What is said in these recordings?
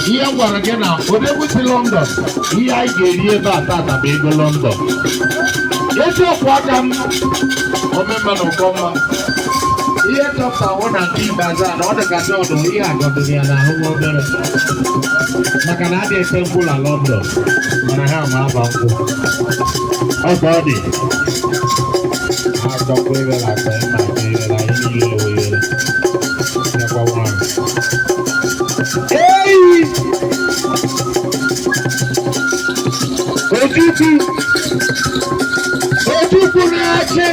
Ihe m gwara gị na odegwu si London, ihe anyị ga-eri ebe a tata bụ ego London. Eziokwu aka m, omemma na ụkọmma. Ihe chọpụta hụ na nke ikpeazụ a na ọ dị ka ọdụ ihe agọdịrị ya n'ahụ nwa obere, maka na adị ete nkwụ na London, mana ha ma aba nkwụ. Ọ ka ọ dị achọkwa iwere akpa mma aka iwere anyị niile ewere nyekwa nwanyị. Ei! Ojukwu! Ojukwu na-achị!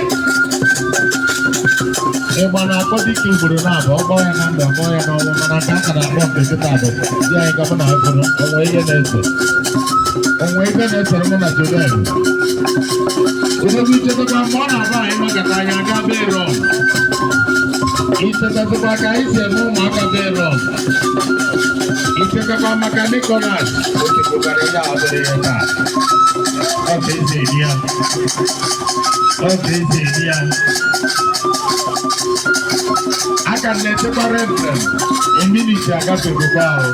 Ịgba na-akpọ dike ugboro na-abụ, ọ kpọọ ya na ndụ, ọ kpọọ ya n'ọnwụ, mana nke a ka na-akpọ nke kịta bụ di anyị ka mụ na afụrụ onwe ihe na-ese. Onwe ihe na-esere mụ na Jordan. Odogwu, ichetakwa mgbe ọ na-abụ anyị nọkọta, anyị aga be Ron? Ichetasịkwa ka anyị si eme ụmụaka be Ron? Ichetakwa maka Nicholas? O chekwara ihe a bụrụ ihe taa. Ọ ka esi eri ya. Ọ ka esi eri ya. Aka m na-echekwa Reverend eminiti agafegokwa ahụ.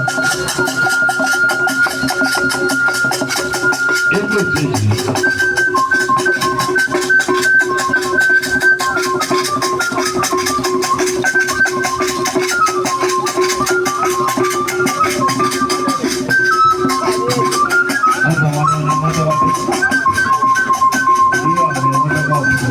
Egwu echeji. Asa nwanne na nwanne nwanne. Ihe ọ na-enwetakwa ọgwụgwọ.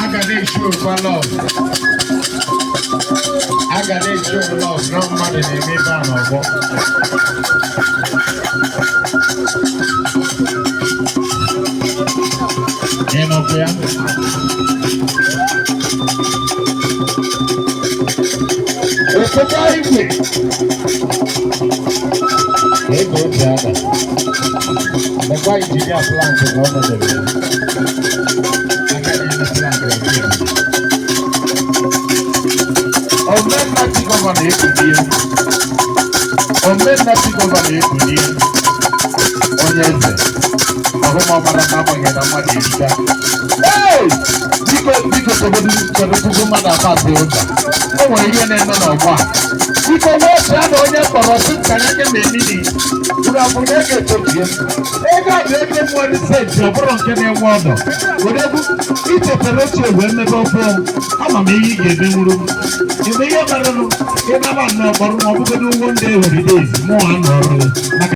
A ga na-eshi okwa love. A ga na-eshi love na mmadụ na-eme ebe a n'ọgbọ. Ị nọkwa ya? Okpokwa igwe. Ego otu ada. Lekwa injinia plant ka ọ nọdebere ya. Aka na-eme plant na nke. Omenna chi governor ekulie. Omenna chi governor ekulie. Onye eze. Ọhụma ọmara n'agbanyeghị na mmadụ erika. Hey! Biko, biko, chegodu, chegodu tupu mmadụ apasị ụzọ. O nwere ihe na-eme n'ọgbọ a. Biko, wee na onye kpọrọ sị ka ya nye m emini. Uru afọ na ego echebie. Ego a bụ ego nwere senti, ọ bụrụ nke na-enwe ọdọ. Were egwu ichetara ochie wee mebe ofe. Ama m ihe ị ga-emenwuru m. Ime ihe merenụ, ịnaba nnọọ kpọrọ m ọbụgodo ụgwọ ndị holidays mụ anọ ọrụ maka